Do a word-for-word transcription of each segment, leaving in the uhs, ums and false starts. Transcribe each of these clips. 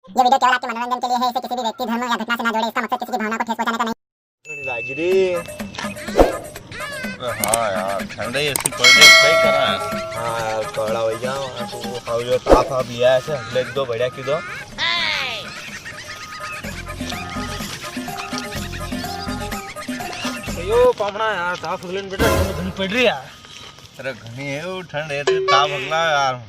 ये वीडियो केवल आपके मनोरंजन के लिए है, इसे किसी भी व्यक्ति, धर्म या घटना से ना जोड़ें। इसका मकसद किसी की भावना को ठेस पहुंचाने का नहीं। लाग री। अरे हाँ यार, ठंड ही ऐसी पड़ रही है, क्या करा? हाँ यार, कड़ा हो जाओ, तू खाओ जो ताप आ भी है, ऐसे ले दो बढ़िया की दो। यो पामणा यार, ताप अगले ने बेटा, ठंड घणी पड़ रही है यार। अरे घणी है वो ठंड, है तो ताप अगला यार।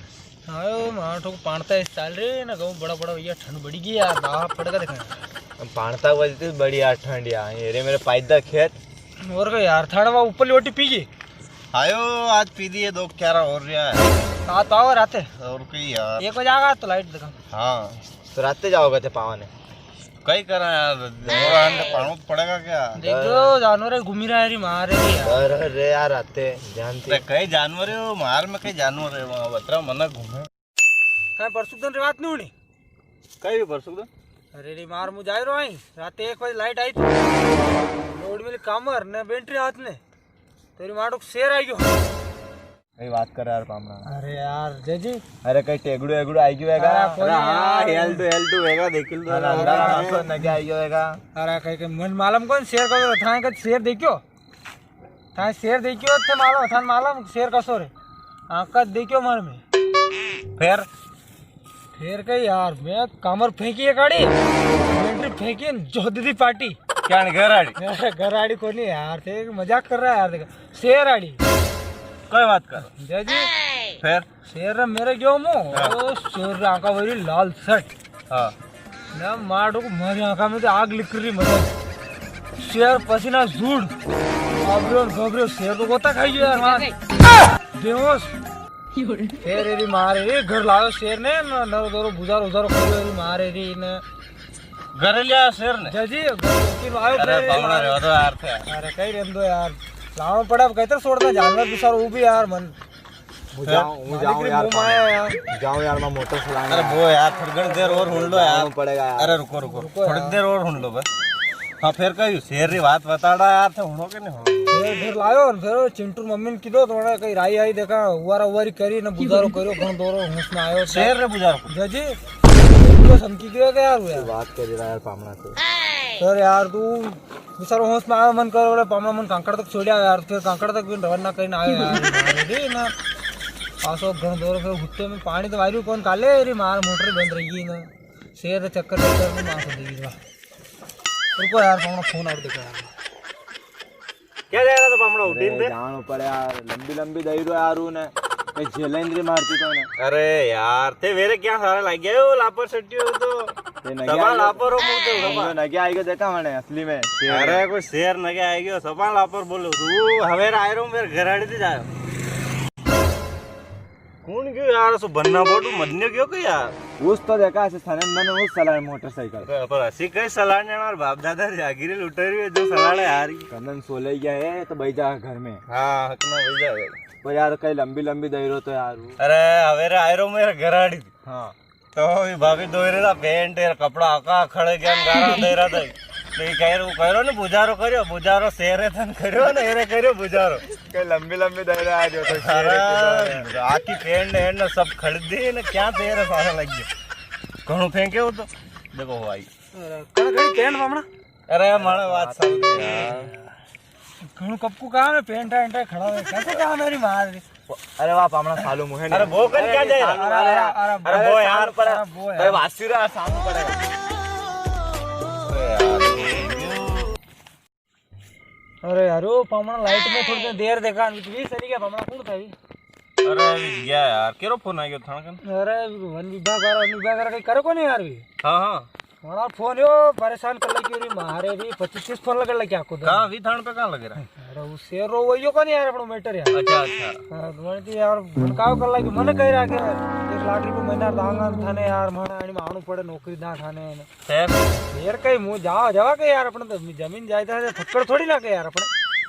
हाँ, यो मारा ठोक पाणता इस चाल रे ना, कहूँ बड़ा बड़ा भैया, ठंड बढ़ी गई यार, दाह पड़ेगा देखा। पाणता वजह से बढ़िया ठंड यार, ये रे मेरे पायदा खेत। और का यार, थाने वहाँ ऊपर लोटी पी गई? आयो, आज पी दिए दो क्यारा और रिया है। हाँ, तो आओ राते। और कई यार। एक बजे आगा तो लाइट दिखा। हाँ, तो राते जाओगा ते पावाने। कई करा यार, और आने पाणो पड़ेगा क्या? देखो, जानवर है, घूमी रहा है री मार है यार। अरे रे यार, राते ध्यान से। अरे कई जानवर है वो मार में, कई जानवर है वहाँ, बतरा मना घूमे। कई परसुक दिन री बात नहीं होनी। कई भी परसुक दिन? अरे री मार, मुझे आई रो आई, राते एक बजे लाइट आई थी। लोड मिली कामर ने बैटरी हाथ ने। तेरी माँ को शेर आई गयो। कई बात कर यार पामणा। अरे यार, जय जी। अरे कई टेगड़ू एगड़ू आई गयो हैगा। अरे कोई अरे हाँ, यार। हेल टू, हेल टू हैगा, देख लो। अरे अंदर पाँच सौ नगे आई गयो हैगा। अरे कई, कई मन मालूम कौन शेर को था, कई शेर देखियो? था शेर देखियो, थे मालूम, थान मालूम शेर कसो रे? आंखा देखियो मन में। फिर? फिर के यार, मैं कमर फेंकी एक आड़ी, बैटरी फेंकी न जो दीदी पार्टी। क्या घर आड़ी? घर आड़ी कोनी यार, थे मजाक कर रहा है यार, देखो, शेर आड़ी। कोई बात कर। जय जी। फिर? शेर रे मेरे गयो मु, हाँ। ओ शेर रे आंखा भरी लाल सट। हाँ। ना मारो को मारी आंखा में तो आग लिख रही मतलब। शेर पसीना सूट। बाबरे और बाबरे, शेर तो गोता खाई गयो यार मार। बेहोश। फिर एरी मारे, ए घर लायो शेर ने, न-, नरो दोरो बुजारो उजारो करियो, एरी मारे री ने। घर लिया शेर ने? जय जी, घर की लायो अरे, फिर एरी पावड़ा मारे। रे, तो यार थे। अरे, कई रेंदो यार। लावणो पड़ा, अब कहते छोड़ना जानवर बेचारो, वो भी यार मन। बुझाओ, मालिक री यार, मुंह माया यार। जाओ यार, मैं मोटर चलाना अरे, है। वो यार, थोड़ी घणी देर और हुन लो यार। जाना पड़ेगा यार। अरे, रुको, रुको, रुको थोड़ी यार। देर और हुन लो बस। हाँ, फिर कही शेर री बात बताड़ा यार, थे हुनो के नहीं हो? फिर घर लायो न, फिर चिंटू मम्मी ने कीधो, तो उन्हें कही राई आई देखा, उवारा उवारी करी न, बुजारो करो, घण दोरो, होश में आयो। शेर रे बुजारो। जय जी, तो समझी गयो क्या यार, हुआ? बात करी रहा यार, पामणा से। सर यार, तू बेचारो होश में आयो, मन कर बोले, पामणा मन कांकड़ तक छोड़िया यार, फिर कांकड़ तक भी रवाना करीने आयो यार, मारे रे ना। पासो घण दोरो, फिर हुत्ते में पानी तो वायु कौन काले रे, मार मोटर बंद रही है ना। शेर रे चक्कर चक्कर में मार दे दीजिए। रुको यार, पामणा फोन और देखो यार। क्या जा रहा था पामणा अरे, उड्डीन पे? जानो पड़े यार, लंबी लंबी दई रो यार, उने कई झेला इंद्री मारती तो ने। अरे यार, ते वेरे क्या सारा लग गया हो, लापर सट्टी हो तो। ते नगे सपा आई गयो। लापर हो मुझे, सपा। नगे आई गयो देखा मैंने, असली में, शेर। अरे, कोई शेर नगे आई गयो, सपा लापर बोलो। तू हवेर आए रो, मेरे घर आड़ी थी जायो। कौन गयो यार, असो बन्ना बोटू मदन्यो गयो के यार? उस तो देखा, ऐसे थाने मैंने उस सलाह मोटरसाइकिल। पर, पर असी कई सलाह ने यार, बाप दादा जागीरे लुटे रही है, जो सलाह है यार। कंदन सोले गया है, तो भाई जा घर में। हाँ, हक ना भाई जा। पर यार, कई लंबी लंबी दई रो तो यार। अरे, हवेरे आए रो मेरे घर आड़ी। हाँ। तो भी भाभी दोई रे था, पेंट यार, कपड़ा आका खड़े गया, गारा दे रहा था। तो ये कह रहे, वो कह रहे ने, बुजारो करियो, बुजारो शेर है, तन करियो ने, एरे करियो बुजारो। के लंबी लंबी दई रहा है जो तो शेर है किधर है? अरे, आकी पेंट ने, ने सब खरीद दी ने, क्या तेरे सारा लग गया? घणो फेंके हो तो, देखो भाई। अरे, कण कणी पेंट मामना? अरे, माने बात समझ यार। घणो कपकू काम है, पेंट है, एंटा खड़ा है। कैसे काम है री मार रे? अरे वाह, पामणा सालू मुहे अरे, नहीं। वो कन अरे, क्या नहीं, जाए? सालू अरे, वाला अरे, यार। अरे, अरे, वो यार, सालू पड़ा। अरे, वो अरे, यार। वासी रा सालू पड़ेगा। अरे यार, अरे यार, ओ पामणा लाइट में थोड़ी देर देखा, अभी तो भी चली गया, पामणा कौन था अभी? अरे, अभी गया यार, केरो फोन आ गयो थाने कन? अरे, वन विभाग वाला, वन विभाग वाला कहीं करे को नहीं यार भी? हाँ, हाँ। हमारा फोन यो परेशान कर लगी री मारे री, पच्चीस तीस फोन लगे लगे आपको तो। कहाँ अभी थाने पे कहाँ लगे रहा? अरे, वो शेर रो वही को नहीं यार, अपनो मैटर यार। अच्छा, अच्छा। हाँ, तुम्हारे तो यार, मन काव कर लगी, मन कह रहा कि एक लाख रुपये महीना दांगा थाने यार, माना आनी में आणू पड़े, नौकरी दा थाने। शेर? शेर कहीं मुंह जावा, जावा के यार, अपने तो जमीन जायदाद है, फक्कड़ थोड़ी ना के यार अपने।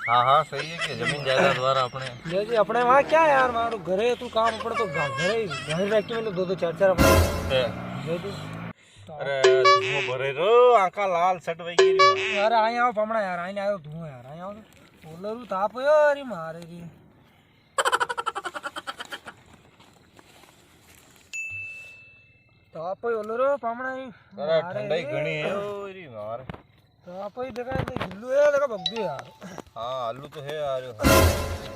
हाँ, हाँ, सही है कि जमीन जायदाद वाला अपने। जी, जी, अपने वहाँ क्या है यार, मारो घर है, तू काम अपने तो गा-, घर है, घर रख के मतलब दो दो चार चार अपने। शेर। जी, जी। अरे, धुआं भरे रो, आंखा लाल सट वही गिरी। यार, आई आओ पामणा यार, आई आओ धुआं यार, आई आओ। ओलरू ताप हो यार, ये मारे री। तो आप ही बोलो रे पामणा ही। अरे मारे ठंडाई घणी है ओ री मार। तो आप ही देखा, ये गिल्लू है, देखा बग्गू यार। हाँ, आलू तो है यार।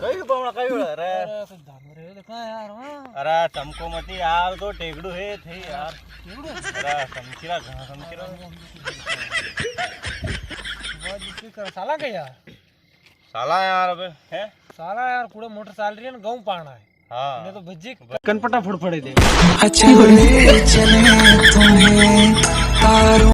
कई पामणा कई बड़ा रे। अरे तो दाम रे देखा यार। हाँ। अरे चमको मती यार, तो टेगड़ू है थे यार। टेगड़ू? अरे समकिरा, घणा समकिरा। बहुत जिसकी कर साला के यार। साला यार अबे, हैं? साला यार, कूड़े मोटर चाल री है ना, गऊं पाणा है। हाँ। इन्हें तो भज्जी कनपटा फुड़फड़े दे। अच्छा बड़े चले तुम्हें तारों